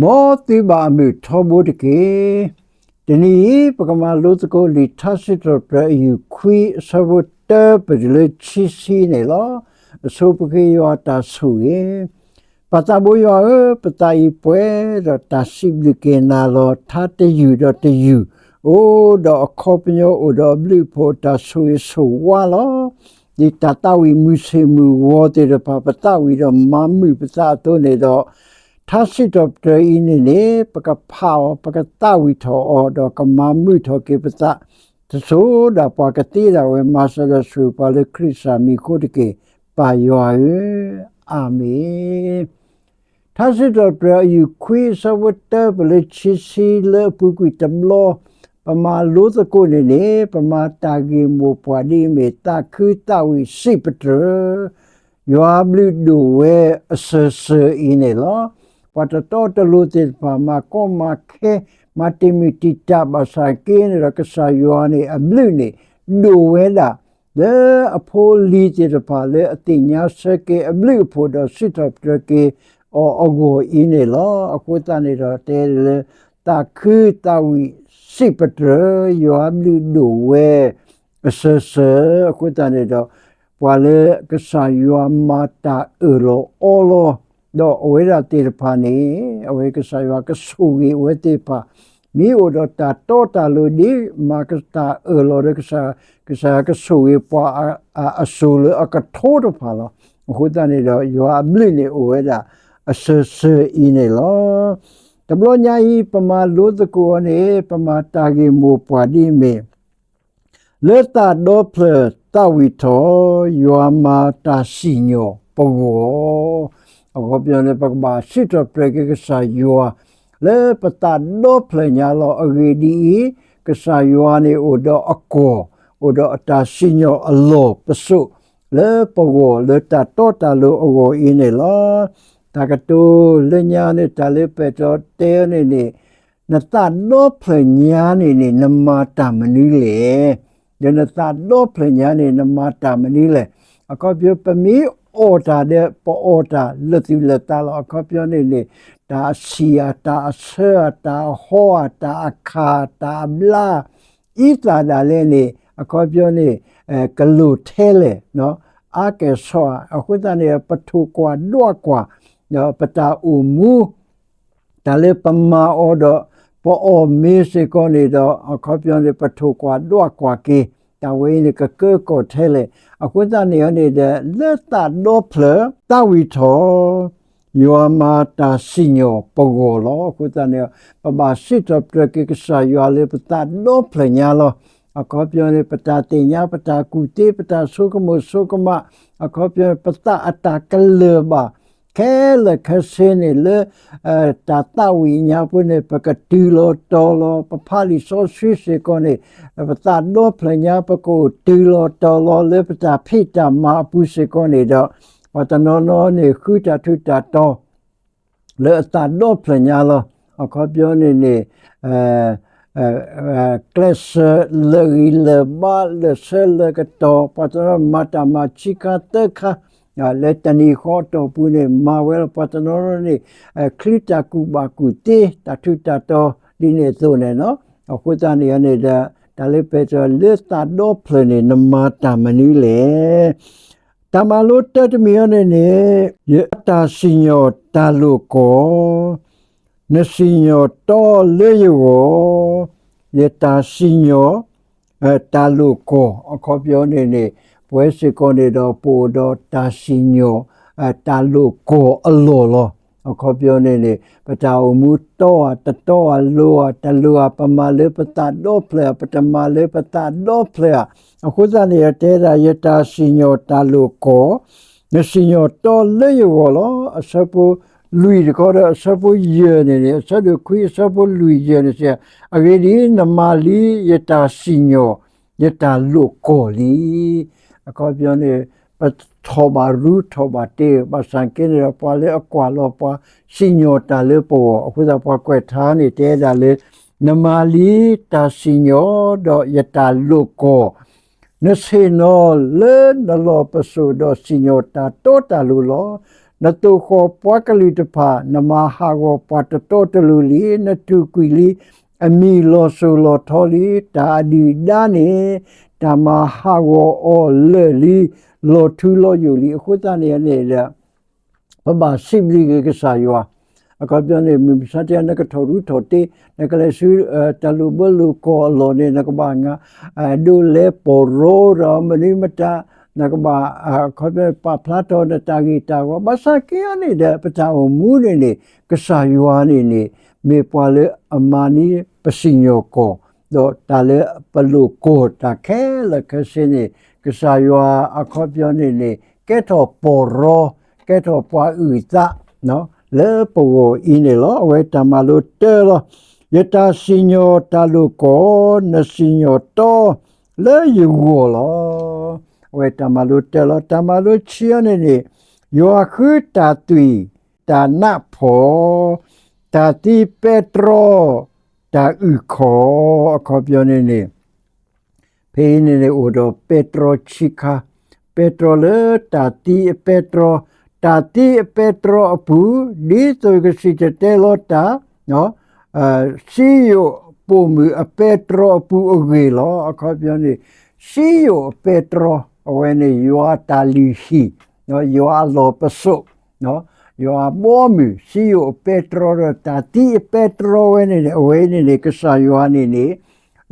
မ်သုဘၣ်အမုာ်ထီဘိတက့ၢ်. တနံၤအံၤ ပကမၤလိသကိးလံာ်ထါစံးထီၣ်ပတြၢၤအယူၢ်ခွံအဆၢဖိတၢ ပတုၤလၢခံဆံန့ၣ်လီၤ. အဆိပဃ့ယွၤအတၢ်ဆိၣ်ဂ့ၤ. ပၢ်သးဘိယွၤဧၢ, ပသးအံၤပှဲၤဒီးတၢ်စံးဘျုးက့ၤနၤလီၤ. ထါတယုၢ်ဒီးတယုၢ် အိၣ်ဒီးအခီပညီ အိၣ်ဒီးအဘျုးအဖှိၣ် တၢ်ဆိၣ်ဂ့ၤဆိၣ်ဝါလီၤ. ဒ်တၢ်သးဝံၣ်မုၢ်ဆ့ၣ်မုၢ်ဂီၤသ့ၣ်တဖၣ် ပသးဝံၣ်ဒီးမၤမုာ်ပသးအသိးန့ၣ်ဒီး, ထါစံးထီၣ်ပတြၢၤအံၤန့ၣ်န့ၣ် ပကဖးအီၤ ပကသးဝံၣ်ထီၣ်အီၤ ဒီးကမၤမုာ်ထီၣ်က့ၤပသး တစိၤဒၣ်ပှၤကသ့ဒၣ်ဝဲ မၤစၢၤဒီးဆိၣ်ဂ့ၤပှၤလၢခရံာ်ကစၢ်မံၤအဃိတက့ၢ်. ပၢ်ယွၤဧၢ, အၤမ့ၣ်. ထါစံးထီၣ်ပတြၢၤအယူၢ်ခွံအဆၢဖိတၢ ပတုၤလၢခံဆံလၢအပူၤကွံာ်တဘျီ, ပမၤလိသကိးန့ၣ်န့ၣ် ပမၤတၢ်ဂ့ၢ်မိၢ်ပှၢ်ဒ်အမ့ၢ် သးခုသးဝံၣ်စံးပတြၢၤ ယွၤအဘျုးဒိၣ်ဝဲအစၢၤစၢၤအံၤန့ၣ်လီၤ. ပှၤတတီတလိၤသ့ၣ်တဖၣ် မၤကီမၤခဲ မၤတံာ်မုၢ်တံာ်တာ်ဘၣ်ဆၣ်က့န့ၣ်ဒီး ကစၢ်ယွၤန့ၣ်အဘျုးန့ၣ် ဒိၣ်ဝဲဒၣ် လၢအဖိအလံၤသ့ၣ်တဖၣ်လၢအသ့ၣ်ညါဆၢက့ၤအဘျုးအဖှိၣ်ဒီးစံးထီၣ်ပတြၢၤက့ၤအီၤအဂီၢ်အံၤန့ၣ်လီၤ. အဃိသတးန့ၣ်ဒီးတဲလၢ သးခုသးဝံၣ်စံးပတြၢၤ ယွၤအဘျုးဒိၣ်ဝဲ အစၢၤစၢၤ အဃိသတးန့ၣ်ဒီး ပှၤလၢကစၢ်ယွၤမၤတၢ်အၢၣ်လီၤအီလီၤ ဒီးအဝဲဒၣ်သ့ၣ်တဖၣ်န့ၣ် အဝဲကစၢ်ယွၤကဆိၣ်ဂ့ၤအဝဲသ့ၣ်တဖၣ် မ့ၢ်အိၣ်ဒီးတၢ်တီတၢ်လိၤဒ်မၤကတၢ်အၢၣ်လီၤဒီး ကစၢ်ယွၤကဆိၣ်ဂ့ၤပှၤအစိၤလၢအကထိတဖၣ်လီၤ. အဃိသတးန့ၣ်ဒီး ယွၤအဘျုးန့ၣ်အိၣ်ဝဲဒၣ်အစၢၤစၢၤအံၤန့ၣ်လီၤ. တဘျီညါအံၤ ပမၤလိသကိးအီၤန့ၣ် ပမၤတၢ်ဂ့ၢ်မိၢ်ပှၢ်ဒ်အမ့ၢ် လၢသးဒီဖျၢၣ်သးဝံၣ်ထီၣ် ယွၤမၤတၢ်စံၣ်ညီၣ်ပဂီၢ်. အခီပညီန့ၣ် ပကဘၣ်စံးထီၣ်ပတြၢၤက့ၤကစၢ်ယွၤ လၢပသးဒီဖျၢၣ်ညါလီၤ. အဂ့ၢ်ဒ်အံၤ, ကစၢ်ယွၤန့ၣ်အိၣ်ဒီးအကွီၢ်, အိၣ်ဒီးအတၢ်စံၣ်ညီၣ်အလီၢ်ပစိာ် လၢပဂီၢ်လၢတၢ်တီတၢ်လိၤအဂီၢ်အံၤန့ၣ်လီၤ. တၢ်ကတိၤလၢညါန့ၣ် တၢ်လၢပဲတြီတဲအီၤန့ၣ်န့ၣ် နသးဒီဖျၢၣ်ညါန့ၣ်န့ၣ် နမၤတၢ်မနုၤလဲၣ်. ဒီးနသးဒီဖျၢၣ်ညါန့ၣ် နမၤတၢ်မနုၤလဲၣ်. အခီပညီ ပမ့ၢ်အီၣ်တၢ်ဒီး ပအီၣ်တၢ်လၢာ်သူၣ်လၢာ်သးလီၤ. အခီပညီန့ၣ်န့ၣ် တၢ်အဆံၣ်ဧါ, တၢ်အဆၢဧါ, တၢ်အဟီဧါ, တၢ်အခး, တၢ်အဘျါ အံသၣ်ဒၣ်လဲာ်န့ၣ် အခီပညီန့ၣ် ကလိၣ်ထဲလဲၣ်, အါကဲၣ်ဆိးဧါ. အဃိသတးန့ၣ် ပထိၣ်ကွၢ်ဒွးကွၢ် ဒီးပတၢ်အိၣ်မူ တၢ်လၢပမၤအီၤဒီး ပအီၣ်မ့ၤစ့ၢ်ကီးန့ၣ်ဒီး အခီပညီန့ၣ် ပထိၣ်ကွၢ်ဒွးကွၢ်က့ၤ တၢ်ဝဲအံၤန့ၣ် ကကၢကီၢ်ထဲလဲၣ်. အဃိသတးန့ၣ်န့ၣ်ဒီး လၢသးဒီဖျၢၣ်သးဝံၣ်ထီၣ် ယွၤမၤတၢ်စံၣ်ညီၣ်ပဂီၢ်လီၤ. အဃိသတးန့ၣ် ပဘၣ်စံးထီၣ်ပတြၢၤက့ၤကစၢ်ယွၤလၢပသးဒီဖျၢၣ်ညါလီၤ. အခီပညီန့ၣ် ပတၢ်သ့ၣ်ညါ ပတၢ်ကူၣ်သ့ ပတၢ်ဆိကမိၣ်ဆိကမး အခီပညီ ပသးအတၢ်ကလၢၢ်ဘၣ် ခဲလၢာ်ခဲဆ့န့ၣ်လၢ တၢ်သးဝံၣ်ညါပူၤန့ၣ် ပကတုၤလီၤတီၤလီၤ. ပဖးလံာ်စီဆှံစ့ၢ်ကီးန့ၣ် ပသးဒီဖျၢၣ်ညါ ပကအိၣ်တုၤလီၤတီၤလီၤ လၢပတၢ်ဖံးတၢ်မၤအပူၤစ့ၢ်ကီးန့ၣ်ဒီး ပှၤတနီၤနီၤန့ၣ် ဃုတၢ်ထူးတၢ်တီၤ လၢအသးဒီဖျၢၣ်ညါလီၤ. အခီပညီန့ၣ်န့ၣ် ကျဲးစၢးလၢာ်ဂံၢ်လၢာ်ဘါ လၢာ်ဆၢလၢာ်ကတီၢ် ပှၤတနီၤမၤတၢ်မၤ ဆံခါသၢခါ လၢတနံၤဃီအတီၢ်ပူၤန့ၣ် မၤဝဲလီၤ. ပှၤတနီၤနီၤန့ၣ် ချံတၢ်ကူၣ်ဘၣ်ကူၣ်သ့ တၢ်ထူးတၢ်တီၤ ဒ်န့ၣ်အသိးန့ၣ်လီၤ. အဃိသတးန့ၣ်န့ၣ်ဒီး တၢ်လၢပဲတြီ လၢသးဒီဖျၢၣ်န့ၣ် နမၤတၢ်မနုၤလဲၣ်. တၢ်မၤလိတၢ်တမံၤအံၤန့ၣ်န့ၣ် ယတၢ်စံၣ်ညီၣ်တၢ်လိာ်ကွီၢ်, နစံၣ်ညီၣ်တီလၢယဂီၢ်, ယတၢ်စံၣ်ညီၣ် တၢ်လိာ်ကွီၢ်. အခီပညီန့ၣ်န့ၣ် ပဝဲစ့ၢ်ကီးန့ၣ်ဒီး ပအိၣ်ဒီးတၢ်စံၣ်ညီၣ် တၢ်လိာ်ကွီၢ်အလီၢ်လီၤ. အခီပညီန့ၣ်န့ၣ် ပတၢ်အိၣ်မူတီဧါ တတီဧါ လိၤဧါ တလိၤဧါ, ပမၤလၢပသးဒီဖျၢၣ်ဧါ ပတမၤလၢပသးဒီဖျၢၣ်ဧါ. အဃိသတးန့ၣ် တဲဒၣ် ယတၢ်စံၣ်ညီၣ်တၢ်လိာ်ကွီၢ်, နစံၣ်ညီၣ်တီလၢယဂီၢ်လီၤ. အဆၢဖိလွံၢ်တခီဒီး အဆၢဖိယဲၢ်န့ၣ်န့ၣ် အဆၢဒိၣ်ခွံ အဆၢဖိလွံၢ်ယဲၢ်န့ၣ်စံး, အဂ့ၢ်ဒ်အံၤ, နမၤလံယတၢ်စံၣ်ညီၣ် ယတၢ်လိာ်ကွီၢ်လံ. အခီပညီန့ၣ် ပထီၣ်ဘၣ်ရူထီၣ်ဘၣ်တ့ၢ် ဘၣ်ဆၣ်က့န့ၣ်ဒီး ပှၤလၢအကွၢ်လီၤပှၤ စံၣ်ညီၣ်တၢ်လၢပဂီၢ်. အဃိသတး ပှၤကွဲးထါန့ၣ် တဲဒၣ်လၢ နမၤလံတၢ်စံၣ်ညီၣ် ဒီးယတၢ်လိာ်ကွီၢ်, နဆ့ၣ်နီၤလၢနလီၢ်ပစိာ် ဒီးစံၣ်ညီၣ်တၢ်တီတၢ်လိၤလီၤ. နသိၣ်ဃီၤပှၤကလုာ်တဖၣ်, နမၤဟးဂီၤပှၤတတီတလိၤလံ, နထူးကွံာ်လံ, အမံၤလီၤစိၤလီၤထီလံ, တၢ်အဒုၣ်အဒါန့ၣ်, တၢ်မၤဟးဂီၤအီၤလၢာ်လံ, လီၤထူလီၤယိာ်လံ. အဃိသတးန့ၣ်န့ၣ်ဒီး ပဘၣ်စံးဘျုးက့ၤကစၢ်ယွၤ. အခီပညီန့ၣ် မုၢ်မဆါတနံၤ နကထီၣ်ရူထီၣ်တ့, နကလဲၤဆူ တၢ်လိာ်ဘၢလိာ်ကွီၢ်အလီၢ်န့ၣ် နကဘၣ် ဒိးလဲၤပီၢ်ရီဒီးမနုၤမတၤ, နကဘၣ် အခီပညီ ပာ်ဖျါထီၣ်နတၢ်ဂ့ၤတၢ်ဝါ. ဘၣ်ဆၣ်က့အီၤန့ၣ်ဒီး ပတၢ်အိၣ်မူန့ၣ်န့ၣ် ကစၢ်ယွၤန့ၣ်န့ၣ် မ့ၢ်ပှၤလၢအမၤန့ၢ်ပစံၣ်ညီၣ်ကွီၢ်, ဒီးတၢ်လၢပလိာ်ကွီၢ်တၢ်ခဲလၢာ်ခဲဆ့န့ၣ် ကစၢ်ယွၤအခီပညီန့ၣ်န့ၣ် ကဲထီၣ်ပီၢ်ရီ, ကဲထီၣ်ပှၤအုၣ်သး လၢပဂီၢ်အံၤန့ၣ်လီၤ. အဝဲတၢ်မၤလိတၢလီၤ. ယတၢ်စံၣ်ညီၣ်တၢ်လိာ်ကွီၢ်, နစံၣ်ညီၣ်တီလၢယဂီၢ်လီၤ. အဝဲတၢ်မၤလိတၢလီၤ. တၢ်မၤလိဆံအီၤန့ၣ်န့ၣ်, ယွၤဃုတၢ်သွံၣ်တၢ်နးဖှီၣ်, တၢ်သံပဲတြီတၢ်အုၣ်ခီၣ်. အခီပညီန့ၣ်န့ၣ် ဖဲအံၤန့ၣ်န့ၣ် အိၣ်ဒီးပဲတြီဆံခါ, ပဲတြီလၢတၢ်သံအပဲတြီ, တၢ်သံအပဲတြီအပူၤ, ဒ်သိးကစံၣ်တဲၤတဲလီၤတၢ် စံယိၣ်ပိာ်မုၣ်အပဲတြီအပူၤအဂ့ၢ်လီၤ. အခီပညီန့ၣ် စံယိၣ်အပဲတြီ အဝဲန့ၣ် ယွၤအတၢ်လုၢ်ဟံၣ်, ယွၤအလီၢ်ပစိာ်, ယွၤအဘီအမုၢ်, စံယိၣ်အပဲတြီဒီးတၢ်သံအပဲတြီဝဲန့ၣ်န့ၣ် အဝဲန့ၣ်န့ၣ် ကစၢ်ယွၤန့ၣ်န့ၣ်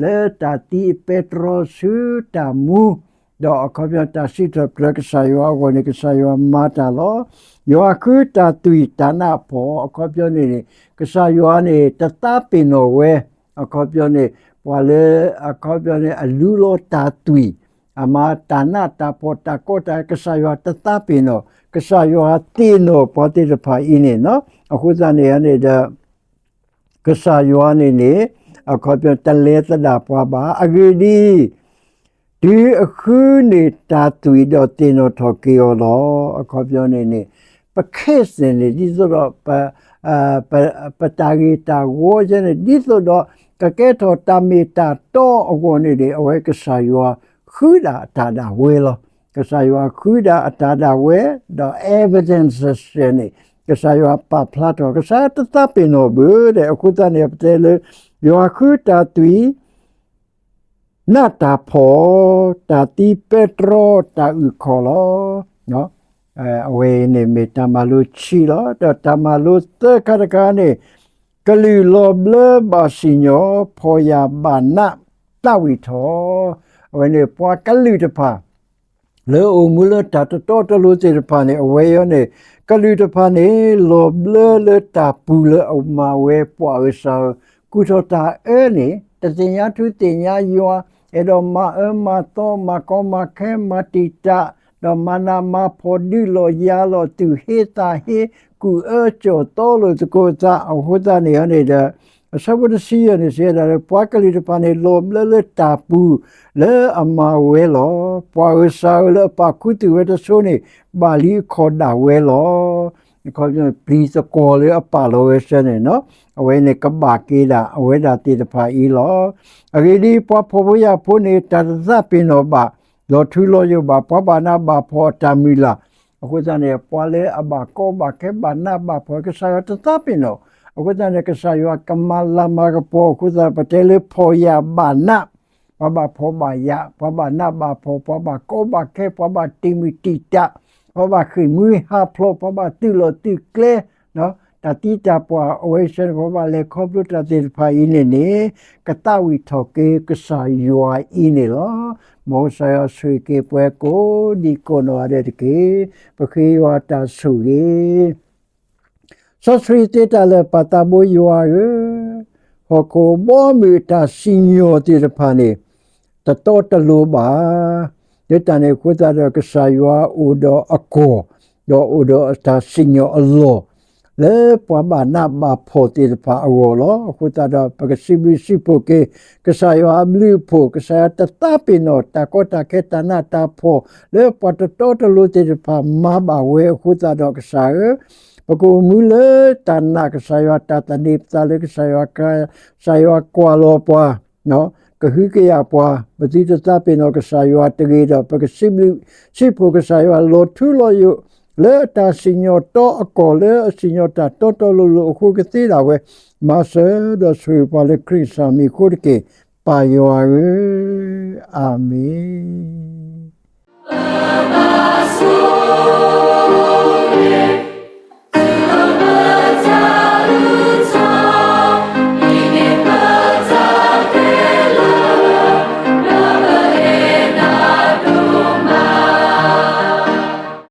လၢတၢ်သံအပဲတြီဆူတၢ်မူ, ဒီးအခီပညီတၢ်စံးထီၣ်ပတြၢၤကစၢ်ယွၤအဂီၢ်န့ၣ် ကစၢ်ယွၤမၤတၢ်လီၤ. ယွၤဃုတၢ်သွံၣ်တၢ်နးဖှီၣ် အခီပညီန့ၣ်န့ၣ် ကစၢ်ယွၤန့ၣ် တသးပ့ၤနီၣ်ဝဲ, အခီပညီန့ၣ် ပှၤလၢ အခီပညီန့ၣ် အလူလီၤတၢ်သွံၣ်, အမၤတၢ်နးတၢ်ဖှီၣ်တၢ်ကီတၢ် ကစၢ်ယွၤတသးပ့ၤနီၣ်, ကစၢ်ယွၤသ့ၣ်နီၣ်ပှၤသ့ၣ်တဖၣ်အံၤန့ၣ်လီၤ. အဃိသတးန့ၣ်န့ၣ်ဒီး ကစၢ်ယွၤန့ၣ်န့ၣ် အခီပညီတလဲသဒၣ်ပှၤဘၣ်. အဂ့ၢ်ဒ်အံၤ, တုၤအဃုန့ၢ်တၢ်သွံၣ်ဒီးသ့ၣ်နီၣ်ထီၣ်က့ၤအီၤလီၤ. အခီပညီန့ၣ်န့ၣ် ပ case န့ၣ်န့ၣ် ဒ်သိးဒီး ပတၢ်ဂ့ၤတၢ်ဝီယဲန့ၣ် ဒ်သိးဒီး ကကဲထီၣ်တၢ်မ့ၢ်တၢ်တီအဂီၢ်န့ၣ်န့ၣ် အဝဲကစၢ်ယွၤဃုဒၣ်အတၢ်ဒၣ်ဝဲလီၤ. ကစၢ်ယွၤဃုဒၣ်အတၢ်ဒၣ်ဝဲ ဒီး evidence န့ၣ် ကစၢ်ယွၤပာ်ဖျါထီၣ် ကစၢ်ယွၤတသးပ့ၤနီၣ်ဘၣ်ဒီး အဃိသတးန့ၣ် ပတဲလၢ ယွၤဃုတၢ်သွံၣ် နးတၢ်ဖှီၣ်, တၢ်သံပဲတြီတၢ်အုၣ်ခီၣ်လီၤ. အဝဲအံၤန့ၣ်မ့ၢ်တၢ်မၤလိဆံလီၤ. ဒီးတၢ်မၤလိသၢခါတခါန့ၣ် ကလုာ်လီၤဘျၢဘၣ်စံၣ်ညီၣ်, ဖှီၣ်ယာ်ဘၣ်နးသးဝံၣ်ထီၣ်. အဝဲန့ၣ်ပှၤကလုာ်တဖၣ် လၢအိၣ်မူလၢတၢ်တတီတလိၤသ့ၣ်တဖၣ်န့ၣ် အဝဲအံၤန့ၣ် ကလုာ်တဖၣ်န့ၣ် လီၤဘျၢလၢတၢ်ပူၤလၢအမၤဝဲပှၤအၢစၢ်ဧၢ, ကူၣ်ထီၣ်တၢ်အၢန့ၣ် တသ့ၣ်ညါထူသ့ၣ်ညါယွၤ, အဲၣ်ဒိးမၤအၢမၤသီ မၤကီမၤခဲ မၤတံာ်တာ်, ဒီးမၤနးမၤဖှီၣ် ဒုးလိာ်ယၤလိာ် သူၣ်ဟ့သးဟ့ ကူၣ်အၢကၠီၣ်သီလိာ်သကိးသး အဃိသတးန့ၣ်န့ၣ်ဒီး အဆၢဖိတဆံယဲၢ်န့ၣ် စံးဝဲဒၣ်လၢ ပှၤကလုာ်တဖၣ်န့ၣ် လီၤဘျၢလၢတၢ်ပူၤလၢအမၤဝဲလီၤ. ပှၤအၢစၢ်ဧၢ လၢအပာ်ခူသူၣ်ဝဲတစိၤန့ၣ် ဘၣ်လံအခီၣ်ဒၣ်ဝဲလီၤ. အခီပညီ ပျံၤသကွီၤလၢအပာ်လီၤဝဲစ့ၢ်န့ၣ် အဝဲန့ၣ်ကဘၣ်က့ၤဒၣ်အဝဲဒၣ်သ့ၣ်တဖၣ်အံၤလီၤ. အဂ့ၢ်ဒ်အံၤ, ပှၤဖှီၣ်ဖိယာ်ဖိန့ၣ် တၢ်တသးပ့ၤနီၣ်ဘၣ်, လီၤထူလီၤယိာ်ဘၣ် ပှၤဘၣ်နးဘၣ်ဖှီၣ်အတၢ်မုၢ်လၢ်. အဃိသတးန့ၣ် ပှၤလၢအဘၣ်ကီဘၣ်ခဲ ဘၣ်နးဘၣ်ဖှီၣ် ကစၢ်ယွၤတသးပ့ၤနီၣ်. အဃိသတးန့ၣ် ကစၢ်ယွၤကမၤလၤမၤကပီၤအဃိသတး ပတဲလၢဖှီၣ်ယာ်ဘၣ်နး, ပှၤဘၣ်ဖှီၣ်ဘၣ်ယာ်, ပှၤဘၣ်နးဘၣ်ဖှီၣ်, ပှၤဘၣ်ကီဘၣ်ခဲ, ပှၤဘၣ်တံာ်မုၢ်တံာ်တာ်, ပှၤဘၣ်ဃ့ၢ်မှံဟးဖျိး, ပှၤဘၣ်သုးလီၢ်သုးကျဲ, တၢ်သံတၢ်ပှၢ်အဝဲစ့ၢ်န့ၣ် ပှၤဘၣ်လဲၤခီဖျိတၢ်သ့ၣ်တဖၣ်အံၤန့ၣ်န့ၣ် ကသးဝံၣ်ထီၣ်က့ၤကစၢ်ယွၤအံၤန့ၣ်လီၤ. မ်ကစၢ်ယွၤဆိၣ်ဂ့ၤက့ၤပှၤကိးဒံကိးနီၢ်ဂၤဒဲးတက့ၢ်. ပဃ့ယွၤတၢ်ဆိၣ်ဂ့ၤ စီဆှံသ့တၢ်လၢာ် ပၢ်သးဘိယွၤဧၢ, ဟီၣ်ခိၣ်ဘီမုၢ်အတၢ်စံၣ်ညီၣ်သ့ၣ်တဖၣ်န့ၣ် တတီတလိၤဘၣ်. လၢတၢ်န့ၣ်အဃိသတးဒီး ကစၢ်ယွၤအိၣ်ဒီးအကွီၢ်, ဒီးအိၣ်ဒီးအတၢ်စံၣ်ညီၣ်အလီၢ် လၢပှၤဘၣ်နးဘၣ်ဖှီၣ်သ့ၣ်တဖၣ်အဂီၢ်လီၤ. အဃိသတးဒီး ပကစံးဘျုးစံးဖှိၣ်က့ၤ ကစၢ်ယွၤအဘျုးအဖှိၣ်, ကစၢ်ယွၤတသးပ့ၤနီၣ် တၢ်ကီတၢ်ခဲ တၢ်နးတၢ်ဖှီၣ် လၢပှၤတတီတလိၤသ့ၣ်တဖၣ်မၤဘၣ်ဝဲအဃိသတးဒီး ကစၢ်ဧၢ, ပကအိၣ်မူလၢတၢ်နာ်ကစၢ်ယွၤ တၢ်သန့ၤပသးလၢကစၢ်ယွၤ, ကစၢ်ယွၤကွၢ်လီၤပှၤ ကဟုကယာ်ပှၤ, ပသုတသးပ့ၤနီၣ်ကစၢ်ယွၤတဂ့ၤဒီး ပကစံးဘျုးစံးဖှိၣ်ကစၢ်ယွၤ လီၤထူလီၤယိာ် လၢအတၢ်စံၣ်ညီၣ်တီအကီၢ် လၢအစံၣ်ညီၣ်တၢ်တီတီလိၤလိၤအဃိကသ့ဒၣ်ဝဲ, မၤစၢၤဒီးဆိၣ်ဂ့ၤပှၤလၢခရံာ်အမံၤအဃိတက့ၢ်, ပၢ်ယွၤဧၢ, အၤမ့ၣ်.